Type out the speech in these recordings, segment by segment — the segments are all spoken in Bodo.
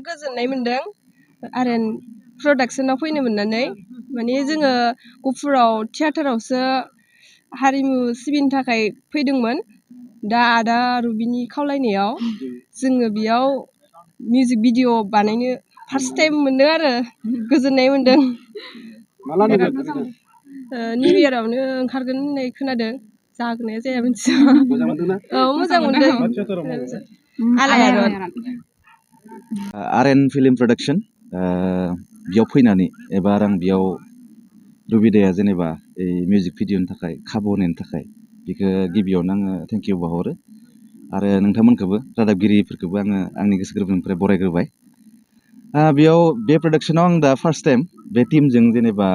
गोजोननाय मोनदों इआरन प्रडाक्शनाव फैनो मोननानै माने जोङो गफुराव थियाटारावसो हारिमु सिबिनो थाखाय फैदोंमोन दा आदा रुबिनि खावलायनायाव जोङो बेयाव मिउजिक भिडिअ बानायनो फार्स्ट टाइम मोनदों आरो गोजोननाय मोनदों निउ इयारावनो ओंखारगोन होननाय खोनादों जागोनना जाया मिथिया औ मोजां मोनदों इआरन फिल्म प्रडाक्शन बेयाव फैनानै एबा आं बेयाव रुबिदाया जेनेबा मिउजिक भिडिअनि थाखाय खाबु होनायनि थाखाय बेखौ गिबियावनो आङो थेंक इउ बाहरो आरो नोंथांमोनखौबो रादाबगिरिफोरखौबो आङो आंनि गोसो गोरबोनिफ्राय बरायग्रोबाय बेयाव बे प्रडाक्शनाव आं दा फार्स्ट टाइम बे टीमजों जेनेबा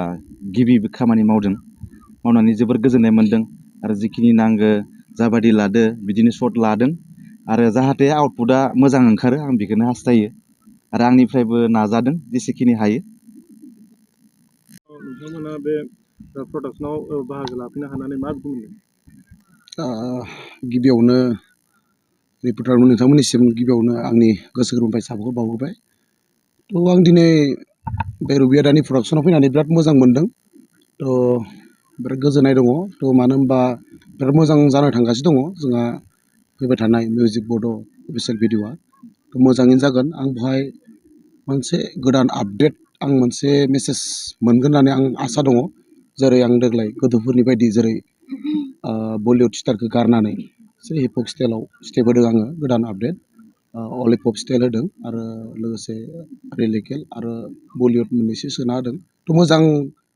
गिबि खामानि मावनानै जोबोर गोजोननाय मोन्दों आरो जिखिनि नांगौ जाबादि लादो बिदिनो शट लादों आरो जाहाथे आउटपुटआ मोजां ओंखारो आं बेखौनो हास्थायो आरो आंनिफ्रायबो नाजादों जेसेखिनि हायो नोंथांमोना बे प्रडाक्शनाव बाहागो लाफैनो हानानै माबायदि मोनदों गिबियावनो रिपर्टार नोंथांमोननिसिम गिबियावनो आंनि गोसो गोरबोनिफ्राय साबायखर बावहरबाय थ' आं दिनै बे रुबि आदानि प्रडाक्शनाव फैनानै बिराद मोजां मोनदों थ' बिराद गोजोननाय दङ थ' मानो होनबा बिराद मोजां जानो थांगासिनो दङ जोंहा फैबाय थानाय मिउजिक बड' अफिसियेल भिडिअ'आ थ' मोजाङैनो जागोन आं बेवहाय मोनसे गोदान आपडेट आं मोनसे मेसेज मोनगोन होननानै आं आसा दङ जेरै आं देग्लाय गोदोफोरनि बायदि जेरै बलिउड स्टारखौ गारनानै एसे हिपहप स्टाइलाव स्टेप होदों आङो गोदान आपडेट अल हिपहप स्टाइल होदों आरो लोगोसे रिलिकेल आरो बलिउड मोननैसो सोना होदों थ' मोजां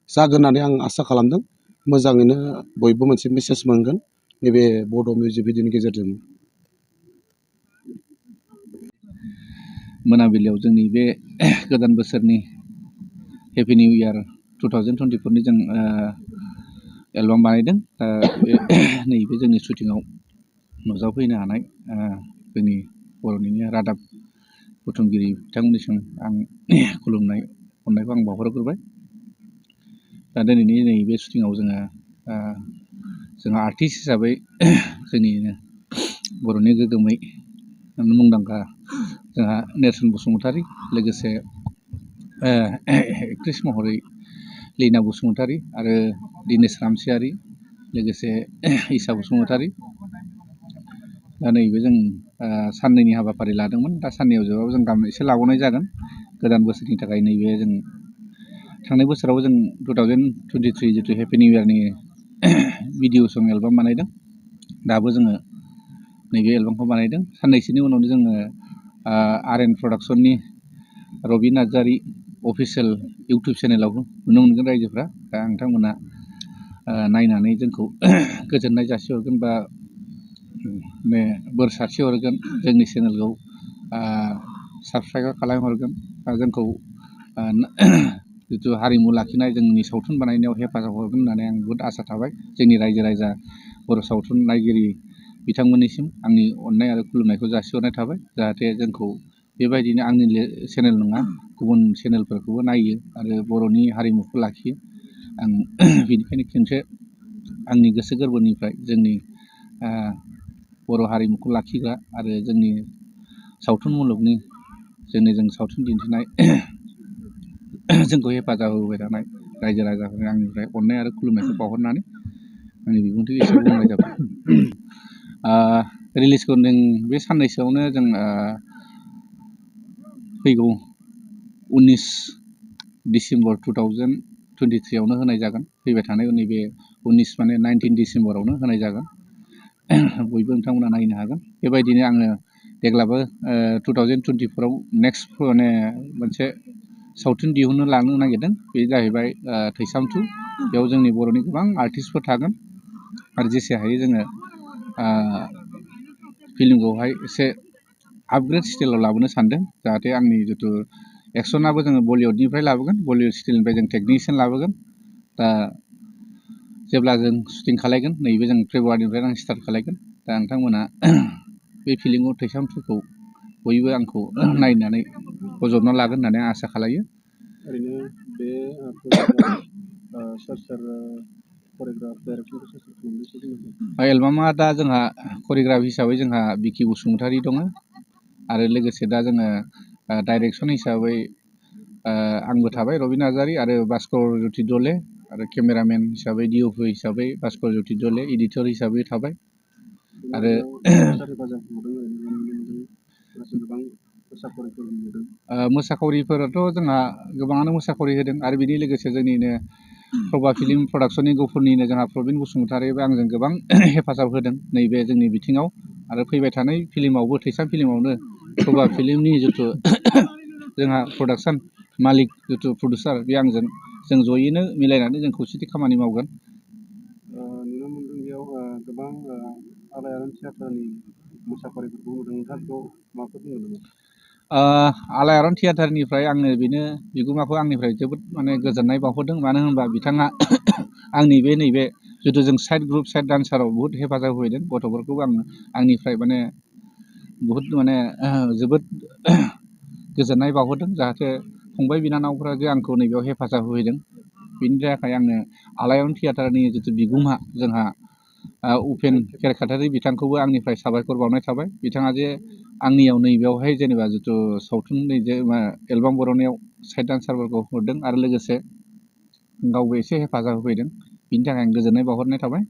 जागोन होननानै आं आसा खालामदों मोजाङैनो बयबो मोनसे मेसेज मोनगोन नैबे बड' मिउजिक भिडिअनि गेजेरजों मोनाबिलियाव जोंनि बे गोदान बोसोरनि हेपि निउ इयार 2024नि जों एलबाम बानायदों नैबे जोंनि शुटिंआव नुजाफैनो हानाय जोंनि बर'निनो रादाब बुथुमगिरि बिथांमोननिसिम आं खुलुमनाय अननायखौ आं बावहरग्रोबाय दा दिनैनि नैबे शुटिंआव जोंहा आर्टिस्ट हिसाबै जोंनिनो बर'नि गोगोमै मुंदांखा जोंहा नेरसोन बसुमतारी लोगोसे एक्ट्रिस महरै लीना बसुमतारी आरो दिनेश रामसियारि लोगोसे इसा बसुमतारी दा नैबे जों साननैनि हाबाफारि लादोंमोन दा साननैयाव जोबाबो जों गाबोन एसे लाबावनाय जागोन गोदान बोसोरनि थाखाय नैबे जों थांनाय बोसोराव जों 2023 जिथु हेपि निउ इयारनि भिडिअ सं एलबाम बानायदों दाबो जोङो नैबे एलबामखौ बानायदों साननैसोनि उनावनो जोङो इआरन प्रडाक्शननि रबि नार्जारि अफिसियेल इउटुब चेनेलाव नुनो मोनगोन रायजोफ्रा दा नोंथांमोना नायनानै जोंखौ गोजोननाय जासिहरगोन बा बोर सारस्रिहरगोन जोंनि चेनेलखौ साबसक्राइब खालामहरगोन जोंखौ जिथु हारिमु लाखिनाय जोंनि सावथुन बानायनायाव हेफाजाब हरगोन होननानै आं बहुद आसा थाबाय जोंनि रायजो राजा बर' सावथुन नायगिरि बिथांमोननिसिम आंनि अननाय आरो खुलुमनायखौ जासिहरनाय थाबाय जाहाथे जोंखौ बेबायदिनो आंनि चेनेल नङा गुबुन चेनेलफोरखौबो नायो आरो बर'नि हारिमुखौ लाखियो आं बेनिखायनो खनसे आंनि गोसो गोरबोनिफ्राय जोंनि बर' हारिमुखौ लाखिग्रा आरो जोंनि सावथुन मुलुगनि जों सावथुन दिन्थिनाय जोंखौ हेफाजाब होबाय थानाय रायजो राजाफोरनि आंनिफ्राय अननाय आरो खुलुमनायखौ बावहरनानै आंनि बिबुंथिखौ एसे बुंनाय जाबाय रिलिजखौ जों बे साननैसोआवनो जों फैगौ 19 डिसेम्बर 2023आवनो होनाय जागोन फैबाय थानाय नैबे 19 माने 19 डिसेम्बरावनो होनाय जागोन बयबो नोंथांमोना नायनो हागोन बेबायदिनो आङो देग्लायबो 2024आव नेक्स्ट माने मोनसे सावथुन दिहुननो लानो नागिरदों बे जाहैबाय थैसाम 2 बेयाव जोंनि बर'नि गोबां आर्टिस्टफोर थागोन आरो जेसे हायो जोङो फिल्मखौहाय एसे आपग्रेड स्टाइलाव लाबोनो सानदों जाहाथे आंनि जिथु एक्सनाबो जोङो बलिउडनिफ्राय लाबोगोन बलिउड स्टाइलनिफ्राय जों टेकनिशियान लाबोगोन दा जेब्ला जों शुटिं खालायगोन नैबे जों फेब्रुवारिनिफ्राय आं स्टार्ट खालायगोन दा नोंथांमोना बे फिल्मखौ थैसाम 2खौ बयबो आंखौ नायनानै बजबना लागोन होननानै आं आसा खालायो ओरैनो बे करिय'ग्राफ डाइरेक्टर सोर खालामदों? एलबामा दा जोंहा करिय'ग्राफ हिसाबै जोंहा बिकि बसुमतारी दङ आरो लोगोसे दा जोङो डाइरेक्सन हिसाबै आंबो थाबाय रबि नार्जारि आरो भास्कर ज्योति दले आरो केमेरामेन हिसाबै डिअपि हिसाबै भास्कर ज्योति दले एडिटर हिसाबै थाबाय आरो मोसाखावरिफोराथ' जोंहा गोबाङानो मोसाखावरि होदों आरो बिनि लोगोसे जोंनिनो प्रभा फिल्म प्रडाक्सननि गफुरनिनो जोंहा प्रबिन बसुमतारिबो आंजों गोबां हेफाजाब होदों नैबे जोंनि बिथिङाव आरो फैबाय थानाय फिल्मावबो थैसाम फिल्मावनो प्रभा फिल्मनि जिथु जोंहा प्रडाक्सन मालिक जिथु प्रडिउसार बे आंजों जों जयैनो मिलायनानै जों खौसेथि खामानि मावगोन। नुनो मोनदों बेयाव गोबां आलायारन थियाटारनि मोसाखावरिफोरखौ नुदों नोंथाङा बेखौ माबाफोर बुंनो नामा? आलायारन थियाटारनिफ्राय आंनो बेनो बिगोमाखौ आंनिफ्राय जोबोद माने गोजोननाय बावहरदों मानो होनबा बिथाङा आंनि नैबे जिथु जों साइड ग्रुप साइड डान्साराव बुहुत हेफाजाब होदों गथ'फोरखौबो आंनिफ्राय माने बुहुत माने जोबोद गोजोननाय बावहरदों जाहाथे फंबाय बिनानावफ्रा जे आंखौ नैबेयाव हेफाजाब होदों बेनि थाखाय आङो आलायारन थियाटारनि जिथु बिगोमा जोंहा उपेन खेरखातारि बिथांखौबो आंनिफ्राय साबायखर बावनाय थाबाय बिथाङा जे आंनियाव नैबेयावहाय जेनेबा जिथु सावथुन एलबाम बर'नायाव साइड डान्सारफोरखौ हरदों आरो लोगोसे गावबो एसे हेफाजाब होफैदों बिनि थाखाय आं गोजोननाय बावहरनाय थाबाय।